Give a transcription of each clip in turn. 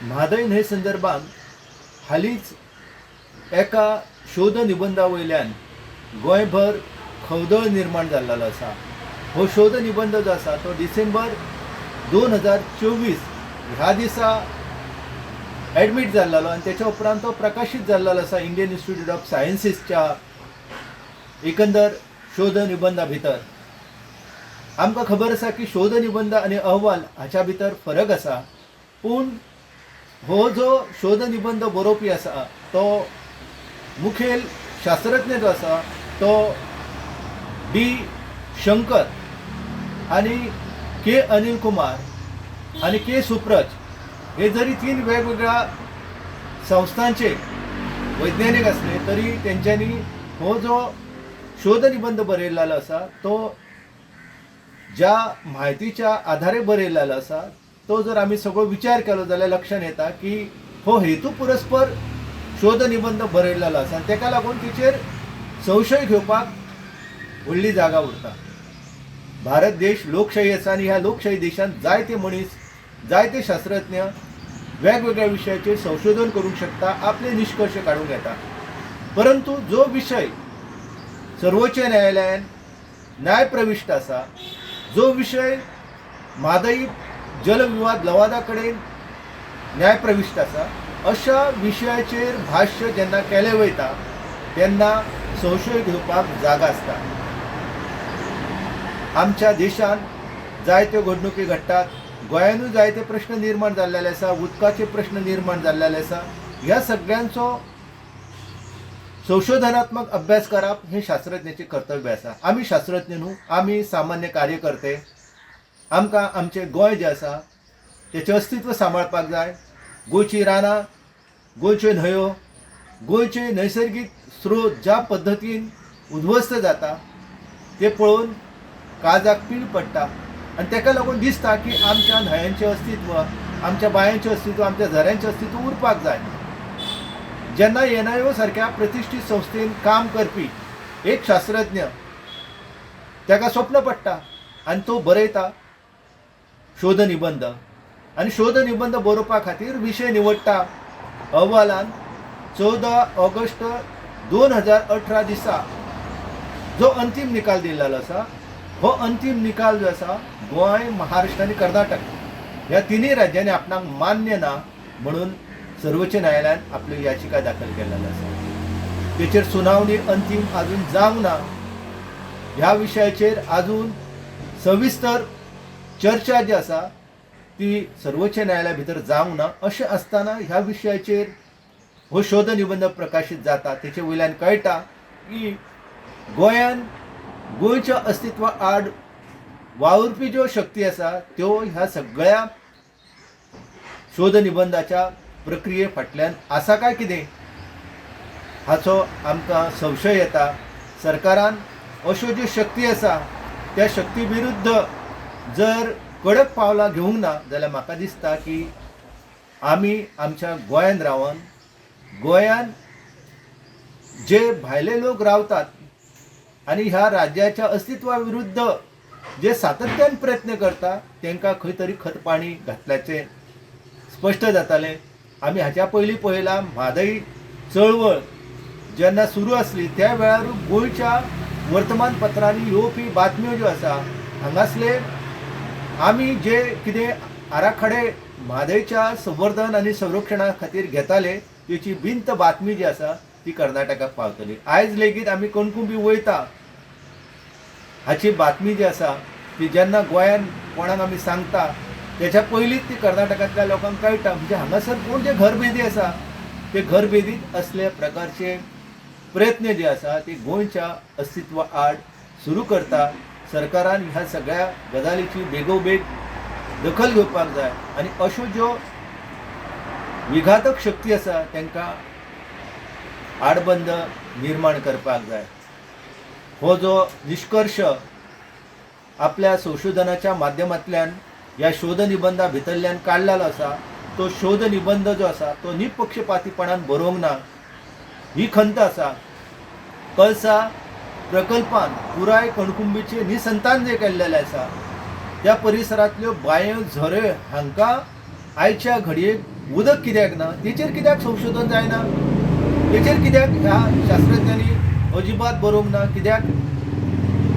म्हादय न्हंय संदर्भात हालींच एका शोध निबंदा वयल्यान गोंयभर खवदळ निर्माण जाल्लो आसा. हो शोध निबंद जो आसा तो डिसेंबर 2024 ह्या दिसा एडमीट जाल्लो आनी तेच्या उपरांत तो प्रकाशीत जाल्लो आसा इंडियन इन्स्टिट्यूट ऑफ सायन्सीसच्या एकंदर शोध निबंदा भितर. आमकां खबर आसा की शोध निबंद आनी अहवाल हाच्या भितर फरक आसा, पूण हो जो शोध निबंद बरोवपी आसा तो मुखेल शास्त्रज्ञ जो आसा तो डी शंकर आनी के अनिल कुमार आनी के सुप्रज हे जरी तीन वेगवेगळ्या संस्थांचे वैज्ञानीक आसले तरी तेंच्यांनी हो जो शोध निबंद बरयलेलो आसा तो ज्या म्हायतीच्या आधारे बरयलेलो आसा तो जर आमी सगळो विचार केलो जाल्यार लक्षांत येता की हो हेतू पुरस्पर शोध निबंद बरयलेलो आसा आनी ताका लागून तिचेर संशय घेवपाक व्हडली जागा उरता. भारत देश लोकशाही आसा आनी ह्या लोकशाही देशांत जायते मनीस, जायते शास्त्रज्ञ वेगवेगळ्या विशयाचेर संशोधन करूंक शकता, आपले निश्कर्श काडूंक येता. परंतु जो विशय सर्वोच्च न्यायालयान न्यायप्रविश्ट आसा, जो विशय म्हादई जलविवाद लवादा कडेन न्यायप्रविश्ट आसा, अशा विशयाचेर भाश्य जेन्ना केलें वयता तेन्ना संशय घेवपाक जागा आसता. आमच्या देशांत जायत्यो घडणुकी घडटात, गोंयानूय जायते प्रश्न निर्माण जाल्लेले आसा, उदकाचे प्रश्न निर्माण जाल्लेले आसा. ह्या सगळ्यांचो संशोधनात्मक अभ्यास करप हें शास्त्रज्ञाचें कर्तव्य आसा. आमी शास्त्रज्ञ न्हू, आमी सामान्य कार्यकर्ते. आमकां आमचें गोंय जें आसा तेचें अस्तित्व सांबाळपाक जाय. गोंयचीं रानां, गोंयच्यो न्हंयो, गोंयचे नैसर्गीक स्रोत ज्या पद्दतीन उद्ध्वस्त जाता ते पळोवन काळजाक पीळ पडटा आनी ताका लागून दिसता की आमच्या न्हंयांचें अस्तित्व, आमच्या बांयांचें अस्तित्व, आमच्या झऱ्यांचें अस्तित्व उरपाक जाय. जेन्ना एन I ओ सारक्या प्रतिश्ठीत संस्थेन काम करपी एक शास्त्रज्ञ ताका स्वप्न पडटा आनी तो बरयता शोध निबंद आनी शोध निबंद बरोवपा खातीर विशय निवडटा. अहवालान 14 ऑगस्ट 2018 दिसा जो अंतीम निकाल दिल्लो आसा, हो अंतीम निकाल जो आसा गोंय, महाराष्ट्र आनी कर्नाटक ह्या तिनूय राज्यांनी आपणाक मान्य ना म्हणून सर्वोच्च न्यायालयान आपल्यो याचिका दाखल केल्लेलो आसा. तेचेर सुनावणी अंतीम आजून जावंक ना. ह्या विशयाचेर आजून सविस्तर चर्चा जी आसा ती सर्वोच्च न्यायालया भितर जावंक ना. अशें आसतना ह्या विशयाचेर हो शोध निबंद प्रकाशीत जाता तेचे वयल्यान कळटा की गोंयान गोंयच्या अस्तित्वा आड वावुरपी ज्यो शक्ती आसा त्यो ह्या सगळ्या शोध निबंदाच्या प्रक्रिये फाटल्यान आसा काय कितें हाचो आमकां संशय येता. सरकारान अश्यो ज्यो शक्ती आसा त्या शक्ती विरुद्ध जर कडक पावलां घेवंक ना जाल्यार म्हाका दिसता की आमी आमच्या गोंयांत रावन गोंयांत जे भायले लोक रावतात आनी ह्या राज्याच्या अस्तित्वा विरुद्ध जे सातत्यान प्रयत्न करता तांकां खंय तरी खतपाणी घातल्याचें स्पश्ट जातालें. आमी हाच्या पयलीं पळयलां म्हादय चळवळ जेन्ना सुरू आसली त्या वेळार गोंयच्या वर्तमानपत्रांनी येवपी बातम्यो ज्यो आसा हांगासले आमी जे कितें आराखडे म्हादयच्या संवर्धन आनी संरक्षणा खातीर घेताले तेची बिंत बातमी जी आसा ती कर्नाटकाक पावतली. आयज लेगीत आमी कणकुंबी वयता हाची बातमी जी आसा ती जेन्ना गोंयांत कोणाक आमी सांगता तेच्या पयलींच ती कर्नाटकांतल्या लोकांक कळटा. म्हणजे हांगासर कोण जे घरभेदी आसा ते घरभेदीत असले प्रकारचे प्रयत्न जे आसा ते गोंयच्या अस्तित्वा आड सुरू करता. सरकारान ह्या सगळ्या गजालीची बेगोबेग दखल घेवपाक जाय आनी अश्यो ज्यो विघातक शक्ती आसा तांकां आडबंद निर्माण करपाक जाय. हो जो निश्कर्श आपल्या संशोधनाच्या माध्यमांतल्यान ह्या शोध निबंदा भितरल्यान काडलेलो आसा तो शोध निबंद जो आसा तो निपक्षपातीपणान बरोवंक ना ही खंत आसा. कळसा प्रकल्पान पुराय कणकुंबीचें निसंतान जें केल्लेलें आसा त्या परिसरांतल्यो बांयो, झरे हांकां आयच्या घडयेक उदक कित्याक ना, तेचेर कित्याक संशोधन जायना, तेचेर कित्याक ह्या शास्त्रज्ञांनी अजिबात बरोवंक ना, कित्याक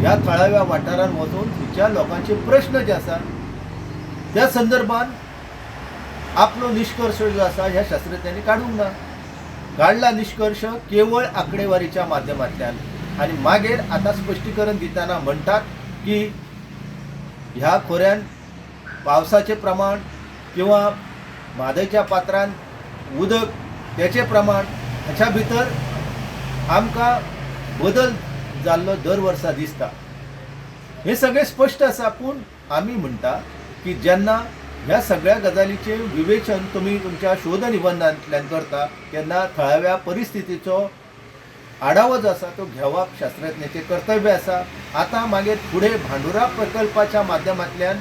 ह्या थळाव्या वाठारांत वचून थंयच्या लोकांचे प्रश्न जे आसा त्या संदर्भात आपलो निश्कर्श जो आसा ह्या शास्त्रज्ञांनी काडूंक ना. काडला निश्कर्श केवळ आंकडेवारीच्या माध्यमांतल्यान आनी मागीर आतां स्पश्टीकरण दितना म्हणटात की ह्या खोऱ्यान पावसाचें प्रमाण किंवा म्हादयच्या पात्रान उदक तेचें प्रमाण हाच्या भितर आमकां बदल जाल्लो दर वर्सा दिसता. हें सगळें स्पश्ट आसा, पूण आमी म्हणटा की जेन्ना ह्या सगळ्या गजालीचें विवेचन तुमी तुमच्या शोध निबंदांतल्यान करता तेन्ना थळाव्या परिस्थितीचो आढावो जो आसा तो घेवप शास्त्रज्ञाचें कर्तव्य आसा. आतां मागीर फुडें भांडुरा प्रकल्पाच्या माध्यमांतल्यान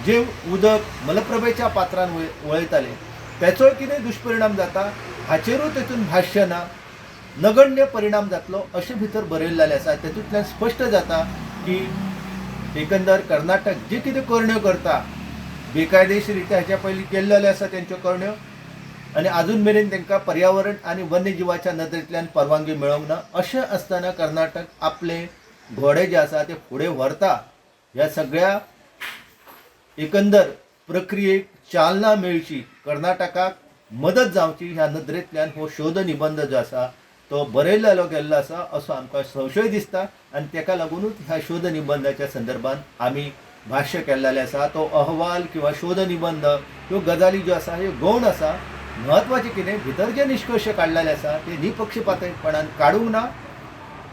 जें उदक मलप्रभेच्या पात्रान वळयताले तेचोय कितें दुश्परिणाम जाता हाचेरूय तेतून भाश्य ना, नगण्य परिणाम जातलो अशें भितर बरयल्लें आसा. तेतूंतल्यान स्पश्ट जाता की एकंदर कर्नाटक जे कितें करण्यो करता बेकायदेशीर रित्या हाच्या पयलीं केल्लेल्यो आसा तेंच्यो करण्यो आनी आजून मेरेन तांकां पर्यावरण आनी वन्यजिवाच्या नदरेंतल्यान परवानगी मेळोंक ना. अशें आसतना कर्नाटक आपले घोडे जे आसा ते फुडें व्हरता. ह्या सगळ्या एकंदर प्रक्रियेक चालना मेळची, कर्नाटकाक मदत जावची ह्या नदरेंतल्यान हो शोध निबंद जो आसा तो बरयल्लो गेल्लो आसा असो आमकां संशय दिसता आनी ताका लागुनूच ह्या शोध निबंदाच्या संदर्भात आमी भाश्य केल्लेलें आसा. तो अहवाल किंवा शोध निबंद ह्यो गजाली ज्यो आसा ह्यो गौण आसा. म्हत्वाचें कितें भितर जे निश्कर्श काडलेले आसा ते निपक्षपातीपणान काडूंक ना.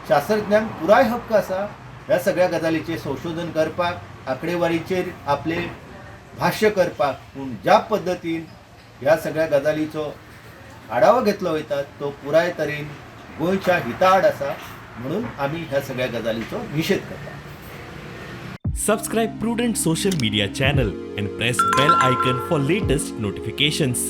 शास्त्रज्ञांक पुराय हक्क आसा ह्या सगळ्या गजालीचेर संशोधन करपाक, आंकडेवारीचेर आपले भाश्य करपाक, पूण ज्या पद्दतीन ह्या सगळ्या गजालीचो आढावो घेतलो वयता तो पुराय तरेन गोंयच्या हिता आड आसा म्हणून आमी ह्या सगळ्या गजालीचो निशेध करता. Subscribe Prudent Social Media channel and press bell icon for latest notifications.